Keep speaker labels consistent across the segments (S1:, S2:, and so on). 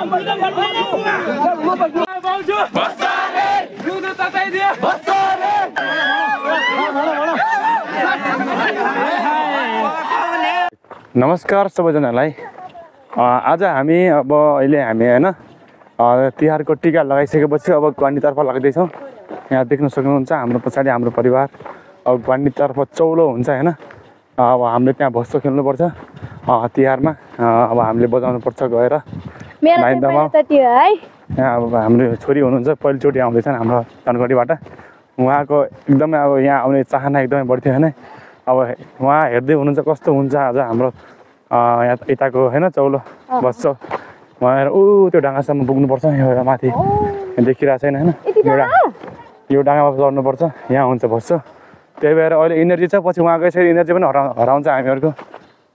S1: नमस्कार सबैजनालाई। आज हामी अब अहिले हामी हैन तिहारको टिका लगाइसकेपछि अब ग्वान्डीतर्फ लाग्दैछौँ। यहाँ देख्न सक्नुहुन्छ हाम्रो पछाडि हाम्रो परिवार। अब ग्वान्डीतर्फ चौलो हुन्छ हैन। अब हामीले त्यहाँ भस्सो खेल्नुपर्छ तिहारमा। अब हामीले बजाउनुपर्छ गएर दाइन्दामा। यहाँ अब हाम्रो छोरी हुनुहुन्छ पहिलोचोटि आउँदैछन् हाम्रो धनगढीबाट। उहाँको एकदमै अब यहाँ आउने चाहना एकदमै बढ्थ्यो हैन। अब उहाँ हेर्दै हुनुहुन्छ कस्तो हुन्छ आज हाम्रो यहाँ यताको हैन चौलो भस्सो। उहाँ त्यो डाँगासम्म पुग्नुपर्छ। यो माथि देखिरहेको छैन हैन। यो डाँगामा चढ्नुपर्छ। यहाँ हुन्छ भस्सो। त्यही भएर अहिले इनर्जी छ, पछि उहाँको यसरी इनर्जी पनि हराउँछ हामीहरूको।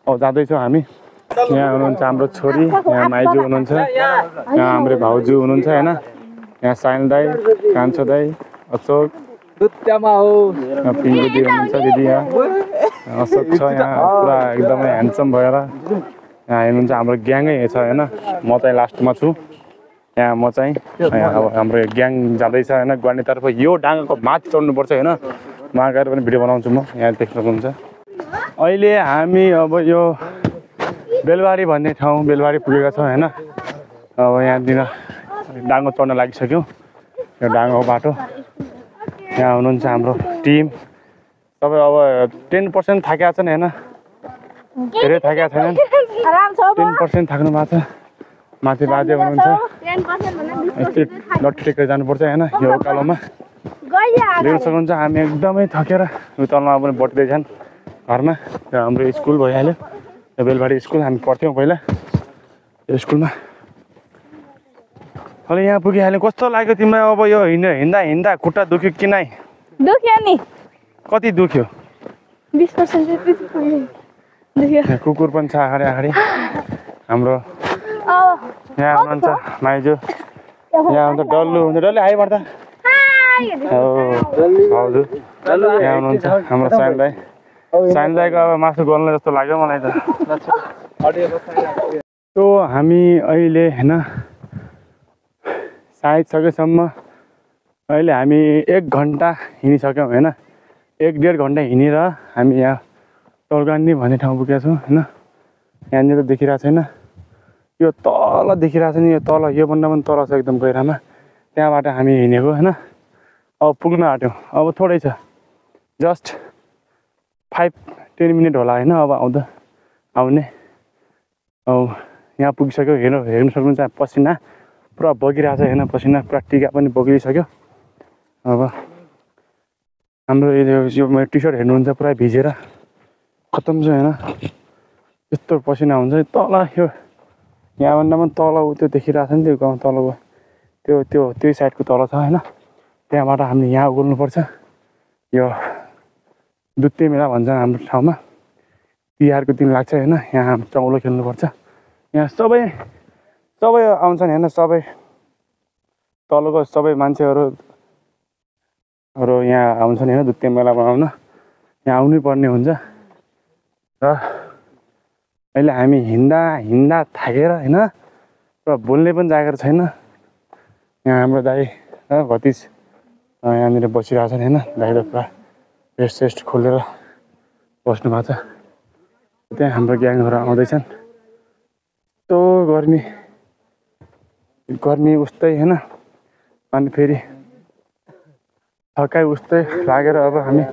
S1: अब जाँदैछौँ हामी। यहाँ हुनुहुन्छ हाम्रो छोरी, यहाँ माइजू हुनुहुन्छ, यहाँ हाम्रो भाउजू हुनुहुन्छ हैन। यहाँ साइल दाई, कान्छो दाई, अशोक पिङ्गु दिदी हुनुहुन्छ, दिदी यहाँ अशोक छ। यहाँ पुरा एकदमै ह्यान्डसम भएर यहाँ हेर्नुहुन्छ हाम्रो ग्याङै छ हैन। म चाहिँ लास्टमा छु। यहाँ म चाहिँ अब हाम्रो ग्याङ जाँदैछ हैन ग्वान्डीतर्फ। यो डाँगाको माथि चढ्नुपर्छ हैन। वहाँ गएर पनि भिडियो बनाउँछु म। यहाँ देख्न सक्नुहुन्छ अहिले हामी अब यो बेलबारी भन्ने ठाउँ बेलबारी पुगेका छौँ हैन। अब यहाँनिर डाँगो चढ्न लागिसक्यौँ। यो डाँगोको बाटो। यहाँ हुनुहुन्छ हाम्रो टिम सबै। अब 10% थाकेका छन् हैन। धेरै थाकेका छैनन्। 10% थाक्नु भएको छ। माथि बाजे हुनुहुन्छ। यस्तै लट्ठी टेकेर जानुपर्छ हैन यो उकालोमा। देख्न सक्नुहुन्छ हामी एकदमै थकेर यो तलमा पनि बटिँदैछन् घरमा। हाम्रो स्कुल भइहाल्यो यो बेलबारी स्कुल। हामी पढ्थ्यौँ पहिला यो स्कुलमा। अहिले यहाँ पुगिहाल्यो। कस्तो लाग्यो तिमीलाई अब यो हिँड्दा हिँड्दा खुट्टा दुख्यो कि नै?
S2: दुख्यो नि।
S1: कति दुख्यो?
S2: 20% जति दुख्यो।
S1: कुकुर पनि छ अगाडि हाम्रो। यहाँ हुनुहुन्छ माइजू। यहाँ हुन्छ डल्लु हुन्छ। डल्लु आइ बढ्दा हजुर। यहाँ हुनुहुन्छ हाम्रो साइल दाई। साइल दाईको अब मासु गोल्ने जस्तो लाग्यो मलाई त। त्यो हामी अहिले हैन सायद सकेसम्म अहिले हामी 1 घन्टा हिँडिसक्यौँ हैन। 1-1.5 घन्टा हिँडेर हामी यहाँ टोलगान्डी भन्ने ठाउँ पुगेका छौँ हैन। यहाँनिर त देखिरहेको छैन। यो तल देखिरहेको छ नि। यो तल योभन्दा पनि तल छ एकदम गहिरामा। त्यहाँबाट हामी हिँडेको हैन। अब पुग्न आँट्यौँ। अब थोरै छ जस्ट 5-10 मिनट होला हैन। अब आउने अब यहाँ पुगिसक्यो। हेर्न सक्नुहुन्छ पसिना पुरा बगिरहेको छ हैन। पसिना पुरा टिका पनि बगिसक्यो। अब हाम्रो यो मेरो टी सर्ट हेर्नुहुन्छ पुरा भिजेर खतम छ हैन। यस्तो पसिना हुन्छ तल। यो यहाँभन्दा पनि तल त्यो देखिरहेको छ नि त्यो गाउँ तलको त्यो साइडको तल छ हैन। त्यहाँबाट हामीले यहाँ उक्ल्नुपर्छ। यो दुत्ते मेला भन्छ हाम्रो ठाउँमा। तिहारको दिन लाग्छ हैन। यहाँ चौलो खेल्नुपर्छ। यहाँ सबै आउँछन् हैन। सबै तलको सबै मान्छेहरू यहाँ आउँछन् हैन दुत्ते मेला बनाउन। यहाँ आउनै पर्ने हुन्छ। र अहिले हामी हिँड्दा थाकेर हैन पुरा बोल्ने पनि जागेर छैन। यहाँ हाम्रो दाइ र भतिज यहाँनिर बसिरहेको छन् हैन। दाइ त पुरा रेस्ट खोलेर बस्नु भएको छ। त्यहाँ हाम्रो ग्याङहरू आउँदैछन्। यस्तो गर्मी उस्तै हैन। अनि फेरि थकाइ उस्तै लागेर अब हामी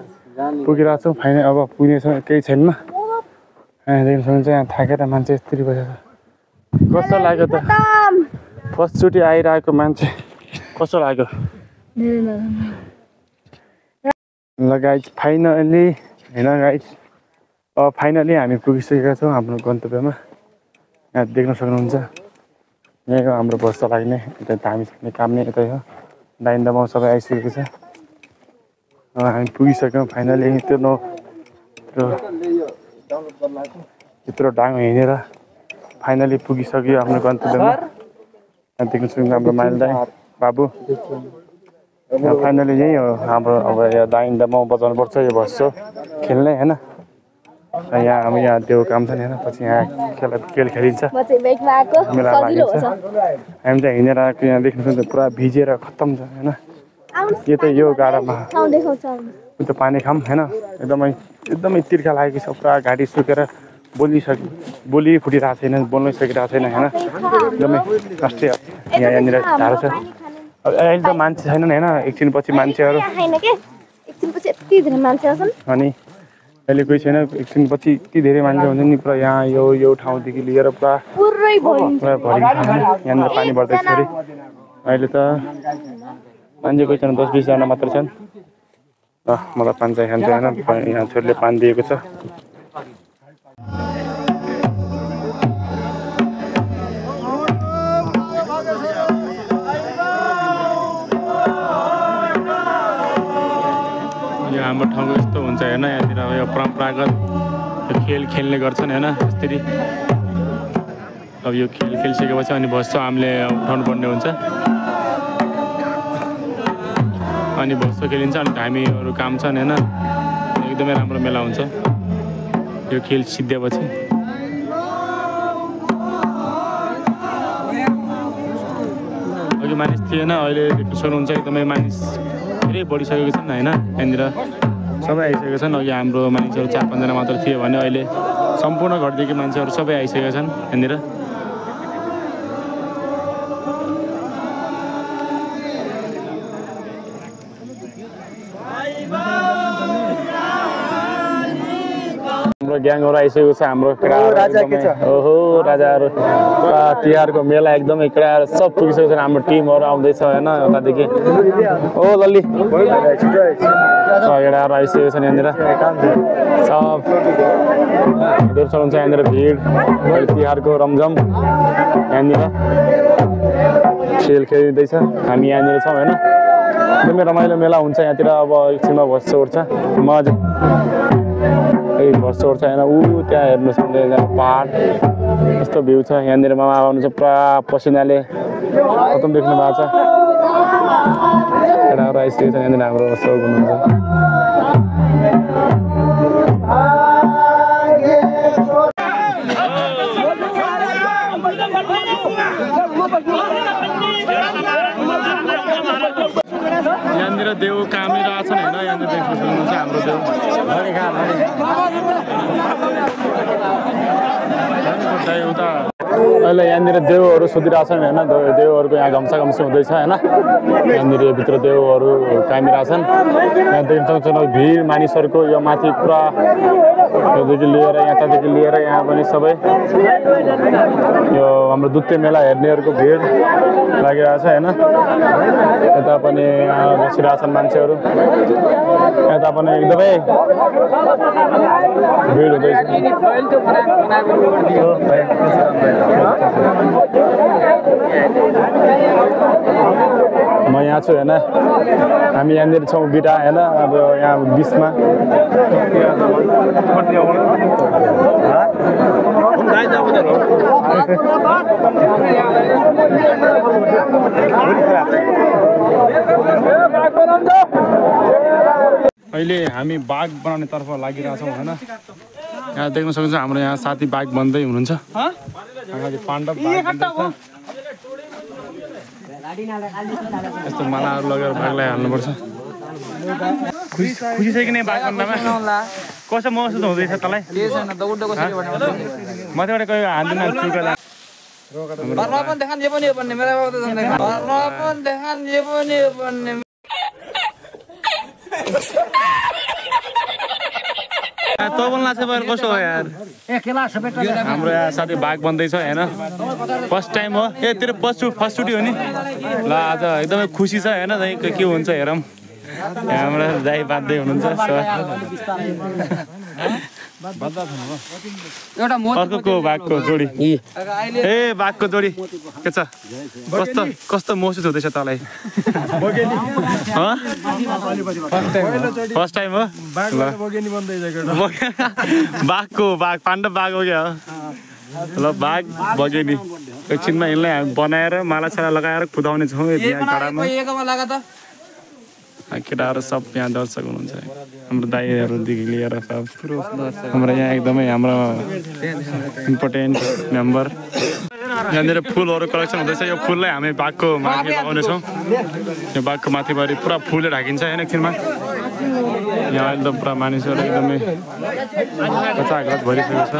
S1: पुगिरहेको छौँ। फाइनल अब पुग्नेछौँ केही छैनमा। देख्न सक्नुहुन्छ यहाँ थाकेर मान्छे यस्तरी बसेको छ। कस्तो लाग्यो त फर्स्टचोटि आइरहेको मान्छे कस्तो लाग्यो? ल गाइज फाइनली हैन गाइज अब फाइनली हामी पुगिसकेका छौँ हाम्रो गन्तव्यमा। यहाँ देख्न सक्नुहुन्छ यही हो हाम्रो भस्सो लाग्ने यता हामी काम्ने यतै हो। दाइन्दामा सबै आइसकेको छ। अब हामी पुगिसक्यौँ फाइनली। यत्रो डाँगो हिँडेर फाइनली पुगिसक्यो आफ्नो गन्तव्यमा। यहाँ देख्न सक्नुहुन्छ हाम्रो माइल दाइ बाबु। फाइनली यही हो हाम्रो अब यहाँ दाइन्दामा बजाउनुपर्छ यो भस्सो खेल्ने हैन। यहाँ अब यहाँ त्यो काम छ नि होइन पछि यहाँ खेल खेलिन्छ
S2: म चाहिँ बाइकमा आएको
S1: मेला
S2: सजिलो
S1: लागिन्छ
S2: छ
S1: हामी चाहिँ हिँडेर आएको यहाँ देख्नु सक्नुहुन्छ पुरा भिजेर खत्तम छ होइन यो त यो गाडामा
S2: ठाउँ देखाउँछ
S1: त्यो पानी खाम होइन एकदमै तिर्खा लागेको छ पुरा घाँटी सुकेर बोली फुटिरहेको छैन बोल्नै सकिरहेको छैन होइन एकदमै कष्टै यहाँनिर झारो छ अहिले त मान्छे छैनन् होइन एकछिनपछि मान्छेहरू
S2: एकछिनपछि यति धेरै मान्छे आउँछन्
S1: अनि अहिले कोही छैन एकछिनपछि यति धेरै मान्छे हुन्छ नि पुरा यहाँ यो ठाउँदेखि लिएर पुरा भरिन्छ यहाँनिर पानी बढ्दैछ अरे अहिले त मान्छे कोही छैन 10-20 जना मात्र छन् मलाई पानी चाहिँ खान्छ होइन यहाँ छोरीले पानी दिएको छ यो हाम्रो ठाउँको यस्तो हुन्छ होइन यहाँनिर यो परम्परागत खेल खेल्ने गर्छन् होइन यसरी अब यो खेल खेलिसकेपछि अनि भस्छ हामीले उठाउनु पर्ने हुन्छ अनि भस्छ खेलिन्छ अनि हामीहरू काम छन् होइन एकदमै राम्रो मेला हुन्छ यो खेल सिद्धिएपछि अघि मानिस थिएन अहिले देख्न सक्नुहुन्छ एकदमै मानिस धेरै बढिसकेको छन् होइन यहाँनिर सबै आइसकेका छन् अघि हाम्रो मानिसहरू 4-5 जना मात्र थियो भने अहिले सम्पूर्ण घरदेखि मान्छेहरू सबै आइसकेका छन् यहाँनिर हाम्रो ग्याङहरू आइसकेको छ हाम्रो ओहो राजाहरू तिहारको मेला एकदमै केटाहरू सब पुगिसकेको छ हाम्रो टिमहरू आउँदैछ होइन यतादेखि ओ लल्ली केटाहरू आइसकेको छन् यहाँनिर सब दर्शन हुन्छ यहाँनिर भिड तिहारको रमझम यहाँनिर खेल खेलिँदैछ हामी यहाँनिर छौँ होइन एकदमै रमाइलो मेला हुन्छ यहाँतिर अब एकछिनमा भस्छ उठ्छ मजा भस्छ उठ्छ होइन त्यहाँ हेर्नुहोस् पहाड यस्तो भ्यू छ यहाँनिर मामा आउनु छ पुरा पसिनाले खतम देख्नु भएको छ केटाहरू आइसकेको छ यहाँनिर हाम्रो सब हुनुहुन्छ यहाँनिर देउ कामिरहेको छन् होइन यहाँनिर देख्नु सक्नुहुन्छ हाम्रो देउ उता अहिले यहाँनिर देउहरू सोधिरहेछन् होइन देउहरूको यहाँ घम्साघम्सी हुँदैछ होइन यहाँनिर भित्र देउहरू कामिरहेछन् यहाँ देख्न सक्छौँ भिड मानिसहरूको यो माथि पुरा यहाँदेखि लिएर यतादेखि लिएर यहाँ पनि सबै यो हाम्रो दुत्ते मेला हेर्नेहरूको भिड लागिरहेछ होइन यता पनि बसिरहेछन् मान्छेहरू यता पनि एकदमै भिड हुँदैछ म यहाँ छु होइन हामी यहाँनिर छौँ बिटा होइन अब यहाँ बिचमा अहिले हामी बाघ बनाउने तर्फ लागिरहेछौँ होइन यहाँ देख्न सक्नुहुन्छ हाम्रो यहाँ साथी बाघ बन्दै हुनुहुन्छ पाण्डव यस्तो मालाहरू लगेर बाघलाई हाल्नुपर्छ खुसी छ कि नै बाघ बन्दामा कसो महसुस हुँदैछ तँलाई माथिबाट कोही हान्दैन तो बोल्न छ कसो हो यार हाम्रो यहाँ साथी बाघ बन्दैछ होइन फर्स्ट टाइम हो तेरो फर्स्ट हो नि ल आज एकदमै खुसी छ होइन के हुन्छ हेरौँ यहाँबाट दाइ बाँध्दै हुनुहुन्छ अर्को बाघको जोडी ए बाघको जोडी के छ कस्तो महसुस हुँदैछ तँलाई फर्स्ट टाइम हो बाघ पाण्डव बाघ हो क्या ल बाघ बगेनी एकछिनमा यसलाई बनाएर माला साला लगाएर कुदाउने छौँ केटाहरू सब यहाँ दर्शक हुनुहुन्छ हाम्रो दाइहरूदेखि लिएर सब हाम्रो यहाँ एकदमै हाम्रो इम्पोर्टेन्ट मेम्बर यहाँनिर फुलहरू कलेक्सन हुँदैछ यो फुललाई हामी बाघको माथि लगाउनेछौँ यो बाघको माथिभरि पुरा फुलले ढाकिन्छ होइन एकछिनमा यहाँ अहिले त पुरा मानिसहरू एकदमै खचाखच भइसकेको छ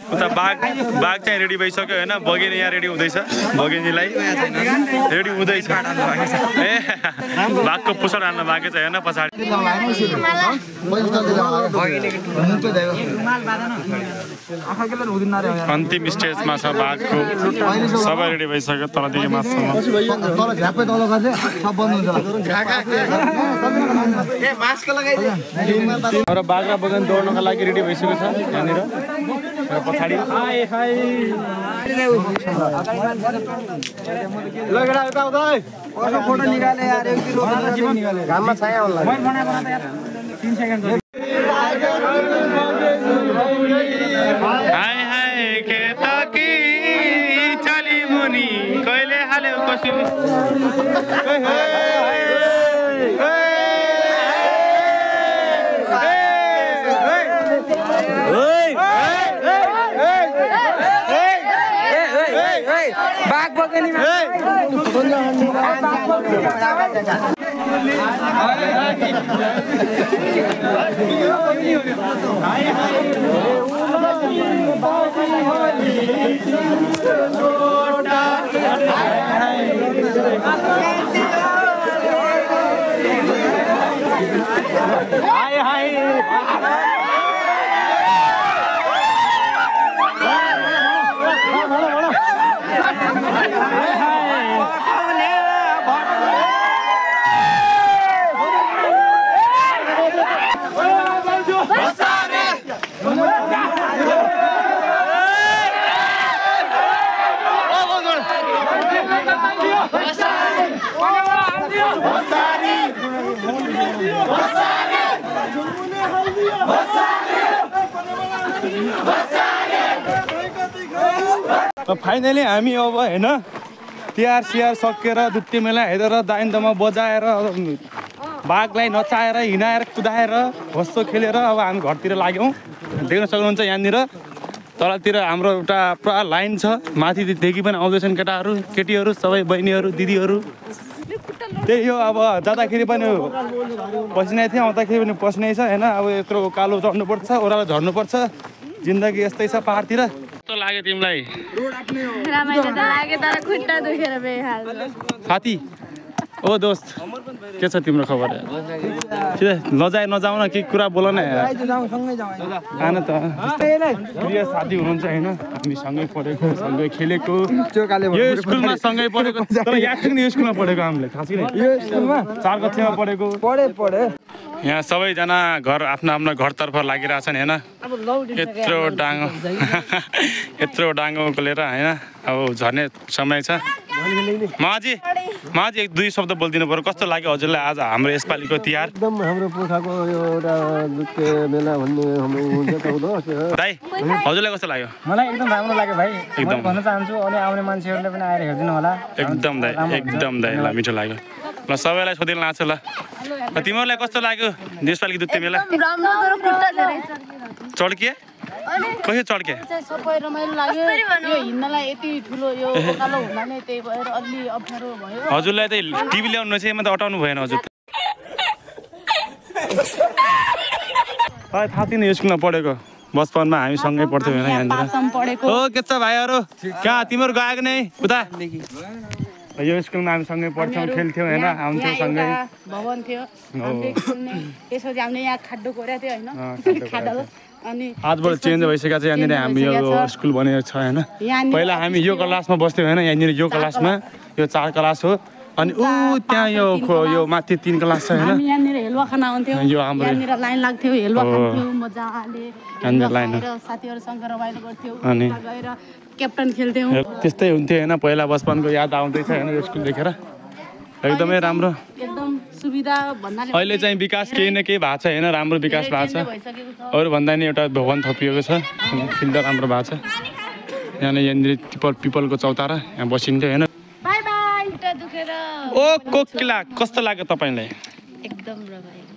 S1: उता बाघ चाहिँ रेडी भइसक्यो होइन बगेनी यहाँ रेडी हुँदैछ बगेनीलाई रेडी हुँदैछ ए बाघको पुछाड हाल्नु बाँकी छ होइन पछाडि अन्तिम स्टेजमा छ बाघको सबै रेडी भइसक्यो तलदेखि मासम्म र बाघ बगान दौड्नका लागि रेडी भइसकेको छ यहाँनिर पछाडि
S3: फोटो निकाले यार घाममा छाया होला
S1: हाय हाय केतकी चली मुनि कहिले हाल्यो कसो
S3: बाघ बगेनीमा
S1: फाइनली हामी अब होइन तिहार सिहार सकेर दुत्ते मेला हेरेर दाइन्दमा बजाएर बाघलाई नचाएर हिँडाएर कुदाएर हस्तो खेलेर अब हामी घरतिर लाग्यौँ देख्न सक्नुहुन्छ यहाँनिर तलतिर हाम्रो एउटा पुरा लाइन छ माथिदेखि पनि आउँदैछन् केटाहरू केटीहरू सबै बहिनीहरू दिदीहरू त्यही हो अब जाँदाखेरि पनि पसिनै थियो आउँदाखेरि पनि पसिनै छ होइन अब यत्रो कालो चढ्नुपर्छ ओह्रालो झर्नुपर्छ जिन्दगी यस्तै छ पाहाडतिर कस्तो लाग्यो तिमीलाई
S2: रमाइलो त लाग्यो तर खुट्टा दुखेर बेहाल
S1: साथी ओ दोस्त के छ तिम्रो खबर सिधै नजाऊ न के कुरा बोल न खान त प्रिय साथी हुनुहुन्छ होइन हामी सँगै पढेको सँगै खेलेको यो स्कुलमा सँगै पढेको तर याद यो स्कुलमा पढेको हामीले खासै यो स्कुलमा 4 कक्षामा पढेको पढे यहाँ सबैजना घर आफ्नो आफ्नो घरतर्फ लागिरहेछन् होइन यत्रो डाँगो लिएर होइन अब झर्ने समय छ माजी एक दुई शब्द बोलिदिनु पर्यो कस्तो लाग्यो हजुरलाई आज हाम्रो यसपालिको तिहार
S3: एकदम हाम्रो पुर्खाको एउटा दुत्ते मेला भन्ने
S1: दाइ हजुरलाई कस्तो लाग्यो
S4: मलाई एकदम राम्रो लाग्यो भाइ एकदम भन्न चाहन्छु अनि आउने मान्छेहरूले पनि आएर हेर्दिनु होला
S1: एकदम दाइ ल मिठो लाग्यो ल सबैलाई सोधिन लाग्छ ल तिमीहरूलाई कस्तो लाग्यो यसपालिको दुत्ते मेला चड्के कसरी चड्के
S5: सबै रमाइलो लाग्यो यो हिँड्नलाई यति ठुलो यो उकालो हुँदा नै त्यही भएर अलि अप्ठ्यारो भयो
S1: हजुरलाई त टिभी ल्याउनु चाहिँ त अटाउनु भएन हजुर थाहा थिएन यो स्कुलमा पढेको बचपनमा हामी सँगै पढ्थ्यौँ होइन यहाँनिर हो के छ भाइहरू कहाँ तिमीहरू गएको नै उता यो स्कुलमा हामी सँगै पढ्थ्यौँ खेल्थ्यौँ होइन आउँथ्यौँ सँगै
S5: भवन थियो त्यसपछि हामीले यहाँ खाड्डो कोरेको थियो होइन खाडल अनि
S1: आजबाट चेन्ज भइसकेको छ यहाँनिर हामी यो स्कुल बनेको छ होइन पहिला हामी यो क्लासमा बस्थ्यौँ होइन यहाँनिर यो क्लासमा यो 4 क्लास हो अनि ऊ त्यहाँ यो माथि 3 क्लास छ होइन
S5: यहाँनिर हेलुवा खाना आउँथ्यो
S1: यो हाम्रो
S5: यहाँनिर लाइन लाग्थ्यो हेलुवा खान्थ्यो मजाले साथीहरूसँग रमाइलो गर्थ्यौँ अनि गएर क्याप्टन खेल्थ्यौँ
S1: त्यस्तै हुन्थ्यो होइन पहिला बचपनको याद आउँदैछ होइन यो स्कुल देखेर एकदमै राम्रो
S5: एकदम सुविधा भन्नाले
S1: अहिले चाहिँ विकास केही न केही भएको छ होइन राम्रो विकास भएको छ अरू भन्दा नि एउटा भवन थपिएको छ फिल्ड राम्रो भएको छ यहाँनिर पिपलको चौतारा यहाँ बसिन्थ्यो होइन
S2: बाई बाई खुट्टा दुखेर
S1: ओ कोकिला कस्तो लाग्यो तपाईँलाई
S2: एकदम रमाइलो